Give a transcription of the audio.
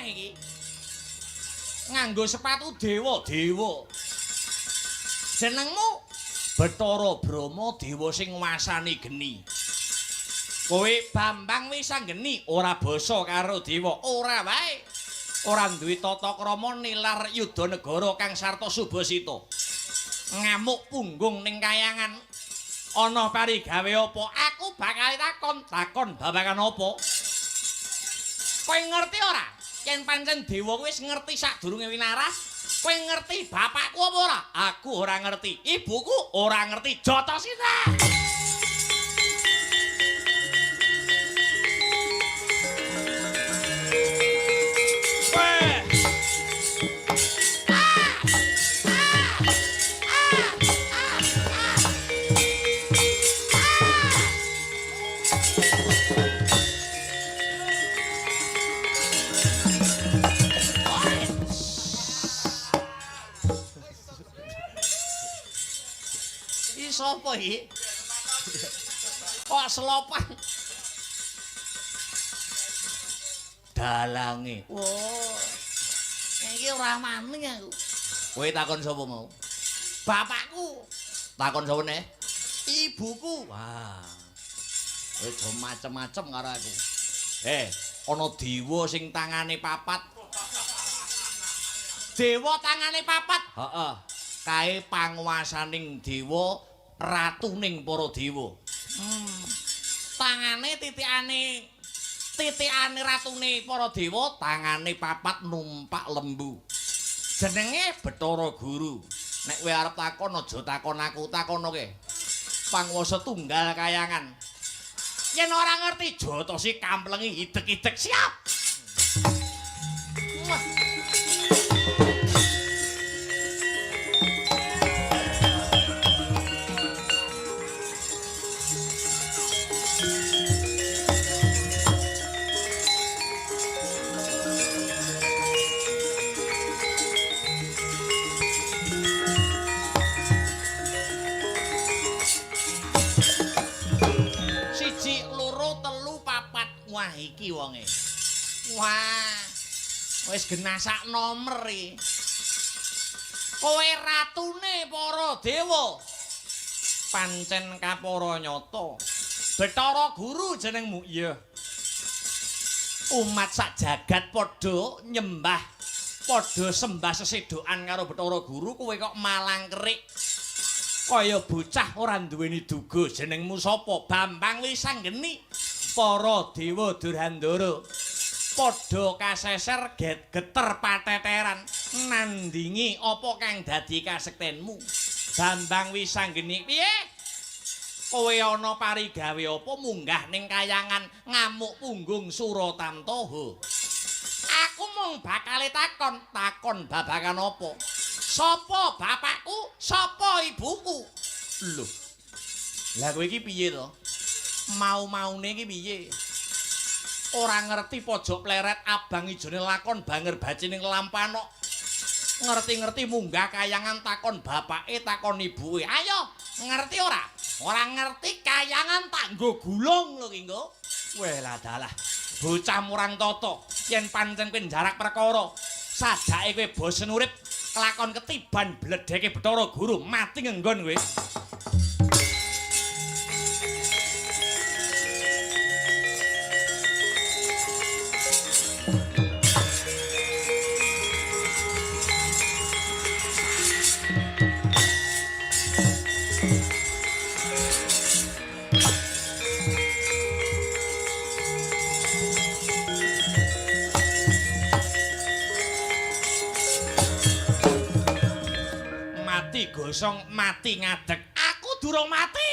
iki. Nganggo sepatu dewa, dewa. Jenengmu Bathara Brahma, dewa sing nguasani geni. Kowe Bambang Wisanggeni ora basa karo dewa, ora wae. Ora duwe tata krama nilar yuda negara kang sarta subasita. Ngamuk punggung ning kayangan. Ana parigawe apa? Aku bakal takon, takon babagan apa? Kowe ngerti ora? Yen pancen dewa kuwi wis ngerti sadurunge winaras, kowe ngerti bapakku apa ora? Aku ora ngerti. Ibuku ora ngerti. Jatosina. Sapa iki? Kok selopan? Dalange. Wah. Iki ora maning aku. Kowe takon sapa mau? Bapakku. Takon sapa neh? Ibuku. Wah. Kowe aja macem-macem karo aku. Ana dewa sing tangane papat. Dewa tangane papat? Heeh. Kae panguwasaning dewa, ratuning para dewa. Tangane titikane ratune para dewa, tangane papat numpak lembu. Jenenge Bathara Guru. Nek kowe arep takon aja takon aku, takonoke panguwasa tunggal kayangan. Yen ora ngerti jotosi kamplengi idek-idek siap. Wah. Wah iki wonge. Wah. Wis genah sak nomer iki. Kowe ratune para dewa. Pancen kapara nyata. Bathara Guru jenengmu. Iya. Umat sak jagat padha nyembah, padha sembah sesedokan karo Bathara Guru, kowe kok malang kerik. Kaya bocah ora duweni duga. Jenengmu sapa? Bambang Wisanggeni. Para dewa Durandara padha kaseser geter pateteran nandingi apa kang dadi kasektenmu. Bambang Wisanggeni, piye? Kowe ana parigawe apa munggah ning kayangan ngamuk punggung Suratantaha? Aku mung bakale takon, takon babagan apa? Sapa bapakku? Sapa ibuku? Lho. Lah kowe iki piye to? Mau-maune iki piye? Ora ngerti pojok pleret abang ijone lakon banger bacining lampanok. Ngerti-ngerti munggah kayangan takon bapake, takon ibuke. Ayo, ngerti ora? Ora ngerti kayangan tak nggo gulung lho ki nggo. Weh lah dalah. Bocah murang tata, yen pancen kowe njarak perkara, sajake kowe bosen urip, kelakon ketiban bledheke Bathara Guru, mati ngenggon kowe. Gosong mati ngadeg. Aku durung mati.